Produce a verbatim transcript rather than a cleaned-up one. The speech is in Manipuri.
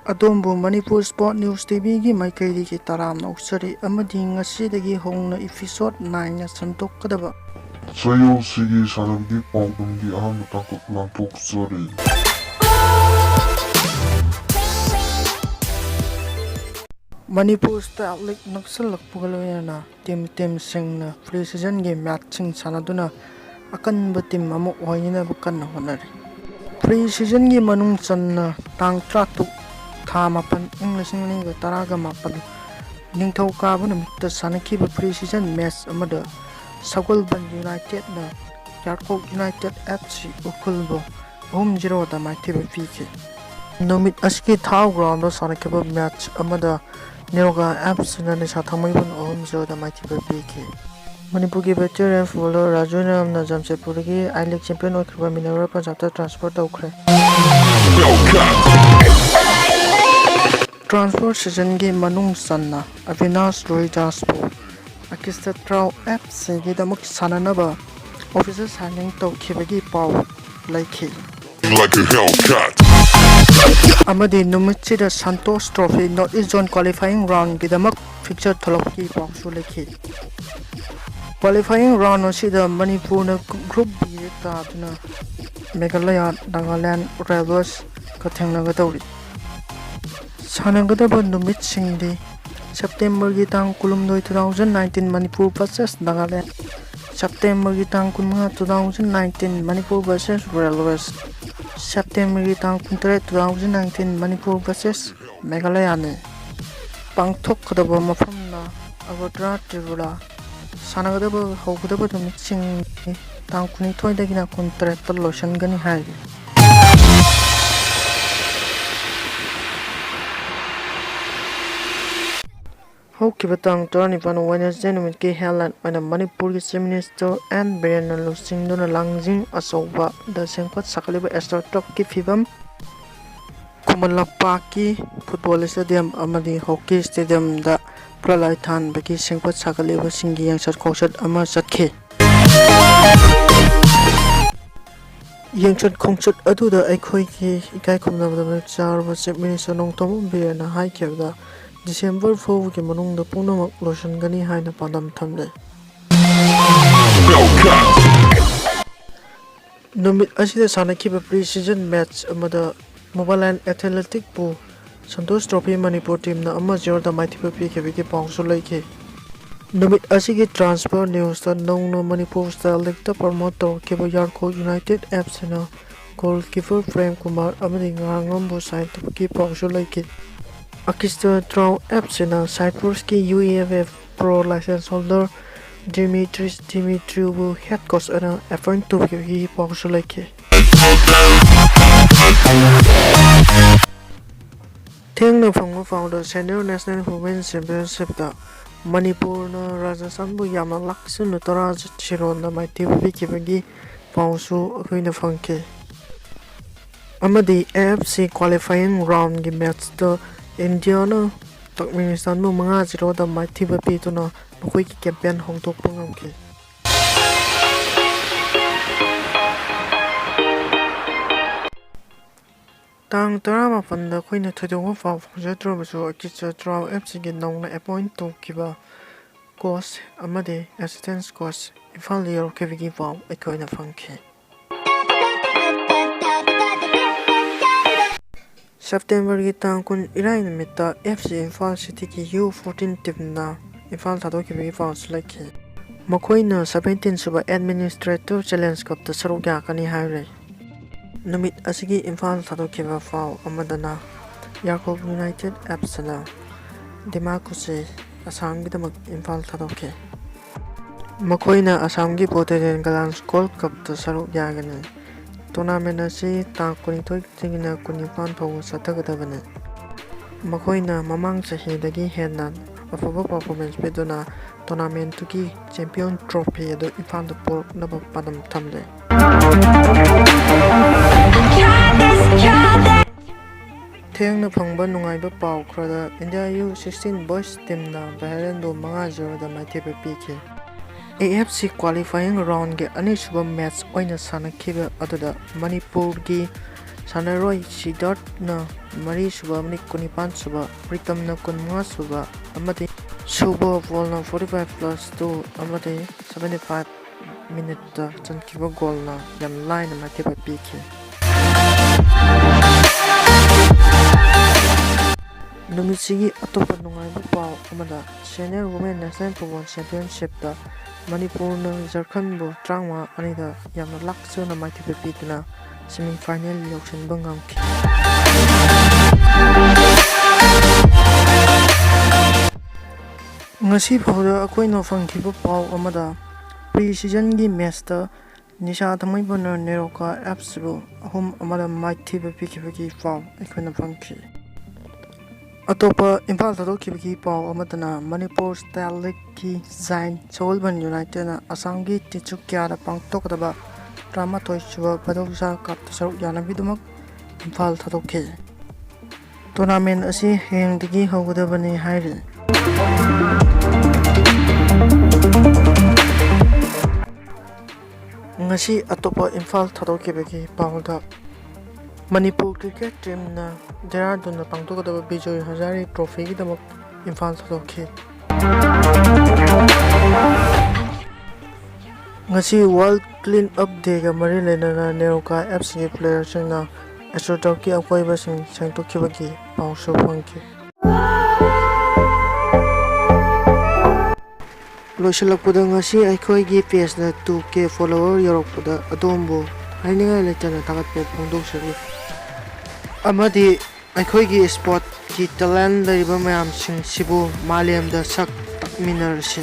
ꯑꯗꯣꯝꯕꯨ ꯃꯅꯤꯄꯨꯔ ꯁ꯭ꯄꯣꯔꯠ ꯅ꯭ꯌꯨꯁ ꯇꯤ ꯚꯤꯒꯤ ꯃꯥꯏꯀꯩꯗꯒꯤ ꯇꯔꯥꯝꯅ ꯑꯣꯛꯆꯔꯤ, ꯑꯃꯗꯤ ꯉꯁꯤꯗꯒꯤ ꯍꯧꯅ ꯏꯄꯤꯁꯣꯗ ꯅꯥꯏꯟꯅ ꯁꯟꯗꯣꯛꯀꯗꯕ ꯆꯌꯣꯜꯁꯤꯒꯤ ꯁꯥꯟꯅꯕꯒꯤ ꯄꯥꯎꯗꯝꯒꯤ ꯑꯍꯥꯟꯕ ꯇꯥꯡꯀꯛ ꯂꯥꯟꯊꯣꯛꯆꯔꯤ꯫ ꯃꯅꯤꯄꯨꯔ ꯁ꯭ꯇꯦꯠ ꯂꯤꯒ ꯅꯛꯁꯜꯂꯛꯄꯒ ꯂꯣꯏꯅꯅ ꯇꯤꯝ ꯇꯤꯝꯁꯤꯡꯅ ꯄ꯭ꯔꯤ ꯁꯤꯖꯟꯒꯤ ꯃꯦꯠꯁꯁꯤꯡ ꯁꯥꯟꯅꯗꯨꯅ ꯑꯀꯟꯕ ꯇꯤꯝ ꯑꯃ ꯑꯣꯏꯅꯅꯕ ꯀꯟꯅ ꯍꯣꯠꯅꯔꯤ꯫ ꯄ꯭ꯔꯤ ꯁꯤꯖꯟꯒꯤ ꯃꯅꯨꯡ ꯆꯟꯅ ꯇꯥꯡ ꯇꯔꯥꯇꯔꯨꯛ, ꯊꯥ ꯃꯥꯄꯟ, ꯏꯪ ꯂꯤꯁꯤꯡ ꯑꯅꯤꯒ ꯇꯔꯥꯒ ꯃꯥꯄꯟ, ꯅꯤꯡꯊꯧꯀꯥꯕ ꯅꯨꯃꯤꯠꯇ ꯁꯥꯟꯅꯈꯤꯕ ꯄ꯭ꯔꯤ ꯁꯤꯖꯟ ꯃꯦꯠꯁ ꯑꯃꯗ ꯁꯒꯣꯜꯕꯟ ꯌꯨꯅꯥꯏꯇꯦꯗꯅ ꯌꯥꯔꯀꯧ ꯌꯨꯅꯥꯏꯇꯦꯗ ꯑꯦꯐ ꯁꯤ ꯎꯈ꯭ꯔꯨꯜꯕꯨ ꯑꯍꯨꯝ ꯖꯤꯔꯣꯗ ꯃꯥꯏꯊꯤꯕ ꯄꯤꯈꯤ꯫ ꯅꯨꯃꯤꯠ ꯑꯁꯤꯒꯤ ꯊꯥꯎ ꯒ꯭ꯔꯥꯎꯟꯗ ꯁꯥꯟꯅꯈꯤꯕ ꯃꯦꯠꯁ ꯑꯃꯗ ꯅꯤꯔꯣꯒꯥ ꯑꯦꯐ ꯁꯤꯅ ꯅꯤꯁꯥ ꯊꯥꯡꯃꯩꯕꯟ ꯑꯍꯨꯝ ꯖꯤꯔꯣꯗ ꯃꯥꯏꯊꯤꯕ ꯄꯤꯈꯤ꯫ ꯃꯅꯤꯄꯨꯔꯒꯤ ꯚꯦꯇꯦꯔꯥꯟ ꯐꯨꯠꯕꯣꯂꯔ ꯔꯥꯖꯨ ꯅꯥꯝꯅ ꯖꯥꯝꯁꯦꯗꯄꯨꯔꯗꯒꯤ ꯑꯥꯏ ꯂꯤꯒ ꯆꯦꯝꯄꯤꯌꯟ ꯑꯣꯏꯈ꯭ꯔꯕ ꯃꯤꯅꯔꯚꯥ ꯄꯟꯖꯥꯕꯇ ꯇ꯭ꯔꯥꯟꯁꯐꯔ ꯇꯧꯈ꯭ꯔꯦ꯫ ꯇ꯭ꯔꯥꯟꯁꯐꯔ ꯁꯤꯖꯟꯒꯤ ꯃꯅꯨꯡ ꯆꯟꯅ ꯑꯕꯤꯅꯥꯁ ꯔꯣꯍꯤꯗꯥꯁꯄꯨ ꯑꯀꯤꯁꯇ ꯇ꯭ꯔꯥꯎ ꯑꯦꯐ ꯁꯤꯒꯤꯗꯃꯛ ꯁꯥꯟꯅꯅꯕ ꯑꯣꯐꯤꯁꯤꯌꯦꯜ ꯁꯥꯏꯅꯤꯡ ꯇꯧꯈꯤꯕꯒꯤ ꯄꯥꯎ ꯂꯩꯈꯤ꯫ Like a Hellcat. ꯑꯃꯗꯤ ꯅꯨꯃꯤꯠꯁꯤꯗ Santosh trophy north east zone qualifying ꯔꯥꯎꯟꯒꯤꯗꯃꯛ ꯐꯤꯛꯆꯔ ꯊꯣꯛꯂꯛꯄꯒꯤ ꯄꯥꯎꯁꯨ ꯂꯩꯈꯤ꯫ ꯀ꯭ꯋꯥꯂꯤꯐꯥꯏꯌꯤꯡ ꯔꯥꯎꯟ ꯑꯁꯤꯗ ꯃꯅꯤꯄꯨꯔꯅ ꯒ꯭ꯔꯨꯞ ꯕꯤꯗ ꯇꯥꯗꯨꯅ ꯃꯦꯘꯥꯂꯌꯥ, ꯅꯥꯒꯥꯂꯦꯟ, ꯔꯥꯏꯚꯜꯁꯀ ꯊꯦꯡꯅꯒꯗꯧꯔꯤ꯫ ꯁꯥꯟꯅꯒꯗꯕ ꯅꯨꯃꯤꯠꯁꯤꯡꯗꯤ ꯁꯦꯞꯇꯦꯝꯕꯔꯒꯤ ꯇꯥꯡ ꯀꯨꯟꯍꯨꯝꯗꯣꯏ, two thousand nineteen, Manipur versus Nagaland, ꯁꯦꯞꯇꯦꯝꯕꯔꯒꯤ ꯇꯥꯡ ꯀꯨꯟꯃꯉꯥ, two thousand nineteen, Manipur versus rivals, ꯁꯦꯞꯇꯦꯝꯕꯔꯒꯤ ꯇꯥꯡ ꯀꯨꯟꯇꯔꯦꯠ, two thousand nineteen, Manipur versus ꯃꯦꯘꯥꯂꯌꯥꯅꯤ꯫ ꯄꯥꯡꯊꯣꯛꯀꯗꯕ ꯃꯐꯝꯅ ꯑꯒꯔꯇꯂꯥ, ꯇ꯭ꯔꯤꯄꯨꯔꯥ꯫ ꯁꯥꯟꯅꯒꯗꯕ ꯍꯧꯒꯗꯕ ꯅꯨꯃꯤꯠꯁꯤꯡ ꯇꯥꯡ ꯀꯨꯟꯅꯤꯊꯣꯏꯗꯒꯤꯅ ꯀꯨꯟꯇꯔꯦꯠꯇ ꯂꯣꯏꯁꯤꯟꯒꯅꯤ ꯍꯥꯏꯔꯤ꯫ ꯍꯧꯈꯤꯕ ꯇꯥꯡ ꯇꯔꯥꯅꯤꯄꯥꯟ Wednesday ꯅꯨꯃꯤꯠꯀꯤ headline ꯑꯣꯏꯅ ꯃꯅꯤꯄꯨꯔꯒꯤ Chief Minister ꯑꯦꯟ ꯕꯤꯔꯦꯟꯅ ꯂꯨꯆꯤꯡꯗꯨꯅ ꯂꯥꯡꯖꯤꯡ ꯑꯆꯧꯕꯗ ꯁꯦꯝꯒꯠ ꯁꯥꯒꯠꯂꯤꯕ ꯁ꯭ꯇꯥꯔꯠ ꯑꯞꯀꯤ ꯐꯤꯕꯝ, ꯈꯨꯃꯟ ꯂꯝꯄꯥꯛꯀꯤ ꯐꯨꯠꯕꯣꯜ ꯁ꯭ꯇꯦꯗꯤꯌꯝ ꯑꯃꯗꯤ ꯍꯣꯀꯤ ꯁ꯭ꯇꯦꯗꯤꯌꯝꯗ ꯐ꯭ꯂꯠꯂꯥꯏꯠ ꯊꯥꯟꯕꯒꯤ ꯁꯦꯝꯒꯠ ꯁꯥꯒꯠꯂꯤꯕꯁꯤꯡꯒꯤ ꯌꯦꯡꯁꯠ ꯈꯣꯡꯆꯠ ꯑꯃ ꯆꯠꯈꯤ꯫ ꯌꯦꯡꯆꯠ ꯈꯣꯡꯆꯠ ꯑꯗꯨꯗ ꯑꯩꯈꯣꯏꯒꯤ ꯏꯀꯥꯏ ꯈꯨꯝꯅꯕꯗ ꯃꯇꯤꯛ ꯆꯥꯔꯕ Chief Minister ꯅꯣꯡꯊꯣꯝꯕꯝ ꯕꯤꯔꯦꯟꯅ ꯍꯥꯏꯈꯤꯕꯗ, December ꯐꯥꯎꯕꯒꯤ ꯃꯅꯨꯡꯗ ꯄꯨꯝꯅꯃꯛ ꯂꯣꯏꯁꯤꯟꯒꯅꯤ ꯍꯥꯏꯅ ꯄꯥꯟꯗꯝ ꯊꯝꯂꯤ꯫ ꯅꯨꯃꯤꯠ ꯑꯁꯤꯗ ꯁꯥꯟꯅꯈꯤꯕ pre-season match ꯑꯃꯗ Mobaland Athletic ꯄꯨ Santosh Trophy Manipur team ꯅ ꯑꯃ zero ꯗ ꯃꯥꯏꯊꯤꯕ ꯄꯤꯈꯤꯕꯒꯤ ꯄꯥꯎꯁꯨ ꯂꯩꯈꯤ꯫ ꯅꯨꯃꯤꯠ ꯑꯁꯤꯒꯤ transfer news ꯇ ꯅꯧꯅ Manipur Star League ꯇ promote ꯇꯧꯔꯛꯈꯤꯕ ꯌꯥꯔꯈꯣꯜ United F C ꯅ goalkeeper ꯄ꯭ꯔꯦꯝ ꯀꯨꯃꯥꯔ ꯑꯃꯗꯤ ꯉꯥꯉꯝꯕꯨ sign ꯇꯧꯕꯒꯤ ꯄꯥꯎꯁꯨ ꯂꯩꯈꯤ꯫ Akista Traw F C ꯅ Cyprus ꯀꯤ U E F F Pro license holder Dimitris Dimitriou ꯕꯨ head coach ꯑꯣꯏꯅ appoint ꯇꯧꯈꯤꯕꯒꯤ ꯄꯥꯎꯁꯨ ꯂꯩꯈꯤ꯫ ꯊꯦꯡꯅ ꯐꯪꯕ ꯄꯥꯎꯗ Senior National Women Championship ꯇ ꯃꯅꯤꯄꯨꯔꯅ ꯔꯥꯖꯁꯊꯥꯟꯕꯨ ꯌꯥꯝꯅ ꯂꯥꯛꯁꯤꯟꯅ ꯇꯔꯥ ꯁꯤꯅꯣꯗ ꯃꯥꯏꯊꯤꯕ ꯄꯤꯈꯤꯕꯒꯤ ꯄꯥꯎꯁꯨ ꯑꯩꯈꯣꯏꯅ ꯐꯪꯈꯤ꯫ ꯑꯃꯗꯤ A F C qualifying round ꯒꯤ match ꯇ ꯏꯟꯗꯤꯌꯥꯅ ꯇꯔꯛꯃꯦꯅꯤꯁꯇꯥꯟꯕꯨ ꯃꯉꯥ zero ꯗ ꯃꯥꯏꯊꯤꯕ ꯄꯤꯗꯨꯅ ꯃꯈꯣꯏꯒꯤ campaign ꯍꯧꯗꯣꯛꯄ ꯉꯝꯈꯤ꯫ ꯇꯥꯡ ꯇꯔꯥꯃꯥꯄꯟꯗ ꯑꯩꯈꯣꯏꯅ ꯊꯣꯏꯗꯣꯛꯄ ꯄꯥꯎ ꯐꯪꯖꯗ꯭ꯔꯕꯁꯨ, Akista Traw F C ꯒꯤ ꯅꯧꯅ appoint ꯇꯧꯈꯤꯕ coach ꯑꯃꯗꯤ assistant coach ꯏꯝꯐꯥꯜꯗ ꯌꯧꯔꯛꯈꯤꯕꯒꯤ ꯄꯥꯎ ꯑꯩꯈꯣꯏꯅ ꯐꯪꯈꯤ꯫ September ꯒꯤ ꯇꯥꯡ ꯀꯨꯟ ꯏꯔꯥꯏ ꯅꯨꯃꯤꯠꯇ F C ꯏꯝꯐꯥꯜ City ꯒꯤ U fourteen team ꯅ ꯏꯝꯐꯥꯜ ꯊꯥꯗꯣꯛꯈꯤꯕꯒꯤ ꯄꯥꯎꯁꯨ ꯂꯩꯈꯤ꯫ ꯃꯈꯣꯏꯅ seventeen ꯁꯨꯕ Administrative Challenge Cup ꯇ ꯁꯔꯨꯛ ꯌꯥꯒꯅꯤ ꯍꯥꯏꯔꯤ꯫ ꯅꯨꯃꯤꯠ ꯑꯁꯤꯒꯤ ꯏꯝꯐꯥꯜ ꯊꯥꯗꯣꯛꯈꯤꯕ ꯄꯥꯎ ꯑꯃꯗꯅ, ꯌꯥꯔꯈꯣꯜ United F C ꯅ ꯗꯤꯃꯥꯀꯨꯁꯤ ꯑꯁꯥꯝꯒꯤꯗꯃꯛ ꯏꯝꯐꯥꯜ ꯊꯥꯗꯣꯛꯈꯤ꯫ ꯃꯈꯣꯏꯅ ꯑꯁꯥꯝꯒꯤ Boubacar Ghaland Gold Cup ꯇ ꯁꯔꯨꯛ ꯌꯥꯒꯅꯤ꯫ Tournament ꯑꯁꯤ ꯇꯥꯡ ꯀꯨꯟꯅꯤꯊꯣꯏꯗꯒꯤꯅ ꯀꯨꯟꯅꯤꯄꯥꯟ ꯐꯥꯎꯕ ꯆꯠꯊꯒꯗꯕꯅꯤ꯫ ꯃꯈꯣꯏꯅ ꯃꯃꯥꯡ ꯆꯍꯤꯗꯒꯤ ꯍꯦꯟꯅ ꯑꯐꯕ performance ꯄꯤꯗꯨꯅ tournament ꯇꯨꯒꯤ champion trophy ꯑꯗꯨ ꯏꯝꯐꯥꯜꯗ ꯄꯨꯔꯛꯅꯕ ꯄꯥꯟꯗꯝ ꯊꯝꯂꯤ꯫ ꯊꯦꯡꯅ ꯐꯪꯕ ꯅꯨꯡꯉꯥꯏꯕ ꯄꯥꯎ ꯈꯔꯗ, India U sixteen boys team ꯅ ꯕꯍꯔꯦꯟꯕꯨ ꯃꯉꯥ zero ꯗ ꯃꯥꯏꯊꯤꯕ ꯄꯤꯈꯤ꯫ A F C qualifying roundꯒꯤ ꯑꯅꯤꯁꯨꯕ ꯃꯦꯠꯆ ꯑꯣꯏꯅ ꯁꯥꯟꯅꯈꯤꯕ ꯑꯗꯨꯗ ꯃꯅꯤꯄꯨꯔꯒꯤ ꯁꯥꯟꯅꯔꯣꯏ ꯁꯤꯗꯥꯔꯠꯅ ꯃꯔꯤꯁꯨꯕ ꯑꯃꯗꯤ ꯀꯨꯟꯅꯤꯄꯥꯟꯁꯨꯕ, ꯄ꯭ꯔꯤꯇꯝꯅ ꯀꯨꯟꯃꯉꯥꯁꯨꯕ ꯑꯃꯗꯤ ꯁꯨꯕꯣ ꯕꯣꯜꯅ forty five plus two ꯑꯃꯗꯤ seventy five ꯃꯤꯅꯤꯠꯇ ꯆꯟꯈꯤꯕ ꯒꯣꯜꯅ ꯌꯥꯝ ꯂꯥꯏꯅ ꯃꯥꯏꯊꯤꯕ ꯄꯤꯈꯤ꯫ ꯅꯨꯃꯤꯠꯁꯤꯒꯤ ꯑꯇꯣꯞꯄ ꯅꯨꯡꯉꯥꯏꯕ ꯄꯥꯎ ꯑꯃꯗ, Senior Women National Football Championshipꯇ ꯃꯅꯤꯄꯨꯔꯅ ꯖꯔꯈꯟꯕꯨ ꯇꯔꯥꯃꯉꯥ ꯑꯅꯤꯗ ꯌꯥꯝꯅ ꯂꯥꯛꯆꯅ ꯃꯥꯏꯊꯤꯕ ꯄꯤꯗꯨꯅ semi final ꯌꯧꯁꯤꯟꯕ ꯉꯝꯈꯤ꯫ ꯉꯁꯤ ꯐꯥꯎꯗ ꯑꯩꯈꯣꯏꯅ ꯐꯪꯈꯤꯕ ꯄꯥꯎ ꯑꯃꯗ, pre seasonꯒꯤ ꯃꯦꯠꯆꯇ ꯅꯤꯁꯥ ꯊꯥꯡꯃꯩꯕꯟꯅ ꯅꯦꯔꯣꯀꯥ ꯑꯦꯐꯁꯤꯕꯨ ꯑꯍꯨꯝ ꯑꯃꯗ ꯃꯥꯏꯊꯤꯕ ꯄꯤꯈꯤꯕꯒꯤ ꯄꯥꯎ ꯑꯩꯈꯣꯏꯅ ꯐꯪꯈꯤ꯫ ꯑꯇꯣꯞꯄ ꯏꯝꯐꯥꯜ ꯊꯥꯗꯣꯛꯈꯤꯕꯒꯤ ꯄꯥꯎ ꯑꯃꯗꯅ, ꯃꯅꯤꯄꯨꯔ State Leagueꯀꯤ giant ꯁꯒꯣꯜꯕꯟ Unitedꯅ ꯑꯁꯥꯝꯒꯤ ꯇꯤꯆꯨꯀꯤꯌꯥꯗ ꯄꯥꯡꯊꯣꯛꯀꯗꯕ ꯇꯔꯥꯃꯥꯊꯣꯏꯁꯨꯕ ꯚꯥꯗꯣꯏꯁꯥ ꯀꯞꯇ ꯁꯔꯨꯛ ꯌꯥꯅꯕꯒꯤꯗꯃꯛ ꯏꯝꯐꯥꯜ ꯊꯥꯗꯣꯛꯈꯤ꯫ Tournament ꯑꯁꯤ ꯍꯌꯦꯡꯗꯒꯤ ꯍꯧꯒꯗꯕꯅꯤ ꯍꯥꯏꯔꯤ꯫ ꯉꯁꯤ ꯑꯇꯣꯞꯄ ꯏꯝꯐꯥꯜ ꯊꯥꯗꯣꯛꯈꯤꯕꯒꯤ ꯄꯥꯎꯗ, ꯃꯅꯤꯄꯨꯔ cricket teamꯅ ꯗꯦꯍꯔꯥꯗꯨꯟꯗ ꯄꯥꯡꯊꯣꯛꯀꯗꯕ ꯕꯤꯖꯣꯏ ꯍꯖꯥꯔꯤ trophyꯒꯤꯗꯃꯛ ꯏꯝꯐꯥꯜ ꯊꯥꯗꯣꯛꯈꯤ꯫ ꯉꯁꯤ World Clean Up Dayꯒ ꯃꯔꯤ ꯂꯩꯅꯅ ꯅꯦꯔꯣꯀꯥ ꯑꯦꯐꯁꯤꯒꯤ playerꯁꯤꯡꯅ AstroTurfꯀꯤ ꯑꯀꯣꯏꯕꯁꯤꯡ ꯁꯦꯡꯗꯣꯛꯈꯤꯕꯒꯤ ꯄꯥꯎꯁꯨ ꯐꯪꯈꯤ꯫ ꯂꯣꯏꯁꯤꯜꯂꯛꯄꯗ, ꯉꯁꯤ ꯑꯩꯈꯣꯏꯒꯤ pageꯅ two K follower ꯌꯧꯔꯛꯄꯗ ꯑꯗꯣꯝꯕꯨ ꯍꯥꯏꯅꯤꯡꯉꯥꯏ ꯂꯩꯇꯅ ꯊꯥꯒꯠꯄ ꯐꯣꯡꯗꯣꯛꯆꯔꯤ꯫ ꯑꯃꯗꯤ ꯑꯩꯈꯣꯏꯒꯤ sportꯀꯤ talent ꯂꯩꯔꯤꯕ ꯃꯌꯥꯝꯁꯤꯡꯁꯤꯕꯨ ꯃꯥꯂꯦꯝꯗ ꯁꯛ ꯇꯥꯛꯃꯤꯟꯅꯔꯁꯤ꯫